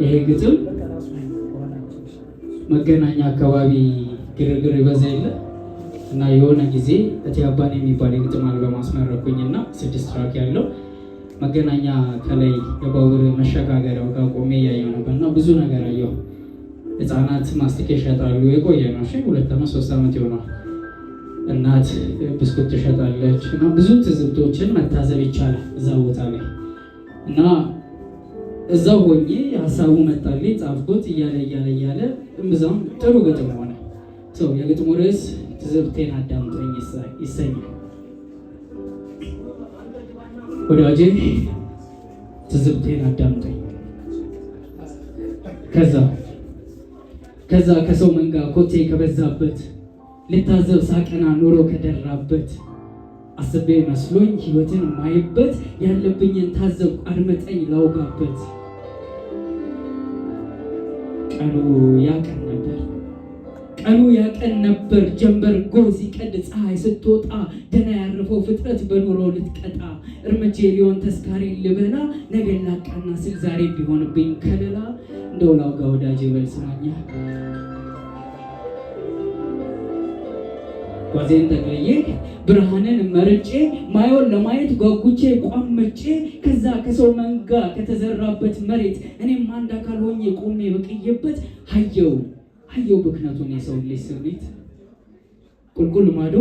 ይሄ ግጥም መገናኛ አካባቢ ግርግር ይበዛ የለ እና የሆነ ጊዜ እቴ አባን የሚባል የግጥም አልበም አስመረኩኝ እና ስድስት track ያለው መገናኛ ከላይ የባቡር መሸጋገሪያው ጋር ቆሜ እያየሁ ነበር እና ብዙ ነገር አየሁ። ህፃናት ማስቲካ ይሸጣሉ። የቆየ ነው፣ እሺ፣ 2 ዓመት 3 ዓመት ይሆናል። እናት ብስኩት ትሸጣለች እና ብዙ ትዝብቶችን መታዘብ ይቻላል እዛ ቦታ ላይ። እና እዛው ሆኜ ሀሳቡ መጣልኝ፣ ጻፍኩት። እያለ እያለ እያለ እምብዛም ጥሩ ግጥም ሆነ። So የግጥሙ ርዕስ "ትዝብቴን አዳምጠኝ" ይሰኛል። ወዳጄ ትዝብቴን አዳምጠኝ። ከዛ ከሰው መንጋ ኮቴ ከበዛበት ልታዘብ ሳቀና ኑሮ ከደራበት አስቤ መስሎኝ ህይወትን ማይበት ያለብኝን ታዘብኩ፣ አድመጠኝ ላውጋበት። ቀኑ ያቀን ነበር፣ ቀኑ ያቀን ነበር፣ ጀንበር ጎህ ሲቀድ ፀሐይ ስትወጣ ደና ያረፈው ፍጥረት በኑሮ ልትቀጣ እርምጄ ሊሆን ተስካሪ ልበላ ነገ ላቃና ስል ዛሬ ቢሆንብኝ ከለላ እንደው ላውጋ ወዳጄ በል ስማኛ። ጓዜን ጠቅልዬ ብርሃንን መርጬ ማየውን ለማየት ጓጉቼ ቋምጬ ከዛ ከሰው መንጋ ከተዘራበት መሬት እኔም አንድ አካል ሆኜ ቆሜ በቅዬበት አየው አየው ብክነቱን የሰው ልጅ ስሪት። ቁልቁል ማዶ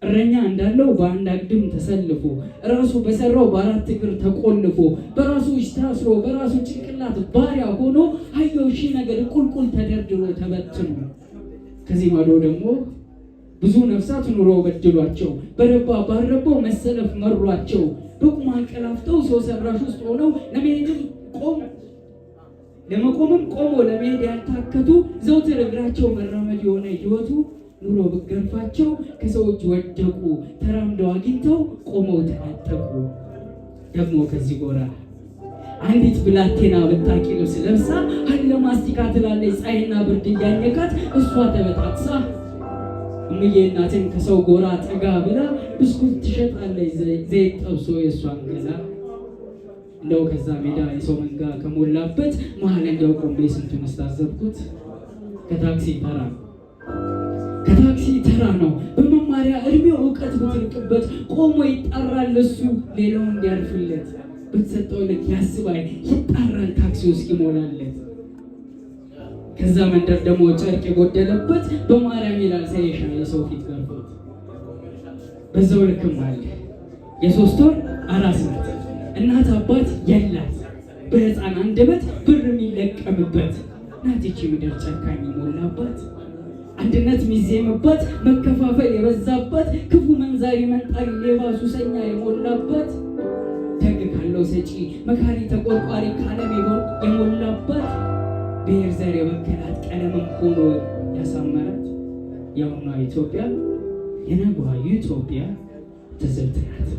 እረኛ እንዳለው በአንድ አግድም ተሰልፎ ራሱ በሰራው በአራት እግር ተቆልፎ በራሱ እጅ ታስሮ በራሱ ጭንቅላት ባሪያ ሆኖ አየው ሺህ ነገር ቁልቁል ተደርድሮ ተበትኖ። ከዚህ ማዶ ደግሞ ብዙ ነፍሳት ኑሮ በድሏቸው በረባ ባረባው መሰለፍ መሯቸው በቁም አንቀላፍተው ሰው ሰራሽ ውስጥ ሆነው ለመሄድም ቆም ለመቆምም ቆሞ ለመሄድ ያልታከቱ ዘውትር እግራቸው መራመድ የሆነ ህይወቱ ኑሮ ብገርፋቸው ከሰዎች ወደቁ፣ ተራምደው አግኝተው ቆመው ተነጠቁ። ደግሞ ከዚህ ጎራ አንዲት ብላቴና ብታቂ ልብስ ለብሳ አለ ማስቲካ ትላለች ፀሐይና ብርድ እያኘካት እሷ ተበጣጥሳ። እምዬ እናትን ከሰው ጎራ ጠጋ ብላ ብስኩት ትሸጣለች ዘይት ጠብሶ የእሷን ገላ። እንደው ከዛ ሜዳ የሰው መንጋ ከሞላበት መሀል እንደው ቆሜ ስንቱን ስታዘብኩት ከታክሲ ተራ ከታክሲ ተራ ነው። በመማሪያ እድሜው እውቀት ብትርቅበት ቆሞ ይጣራል እሱ ሌላው እንዲያልፍለት። በተሰጠው ልክ ያስባል፣ ይጣራል ታክሲው እስኪሞላለት። ከዛ መንደር ደግሞ ጨርቅ የጎደለበት በማርያም ይላል ሳይሻ የሰው ፊት ገርፎት። በዛው ልክም አለ የ3 ወር አራስ ናት፣ እናት አባት የላት፣ በህፃን አንደበት ብር የሚለቀምበት ናት። ይቺ ምድር ጨካኝ የሞላባት፣ አንድነት የሚዜምባት፣ መከፋፈል የበዛባት፣ ክፉ መንዛሪ መንጣሪ ሌባ ሱሰኛ የሞላባት፣ ደግ ካለው ሰጪ መካሪ ተቆርቋሪ ካለም የሞላባት፣ ብሔር ዘር የበከላት ቀለምም ሆኖ ያሳመራት የአሁኗ ኢትዮጵያ የነገዋ ኢትዮጵያ ትዝብት ናት።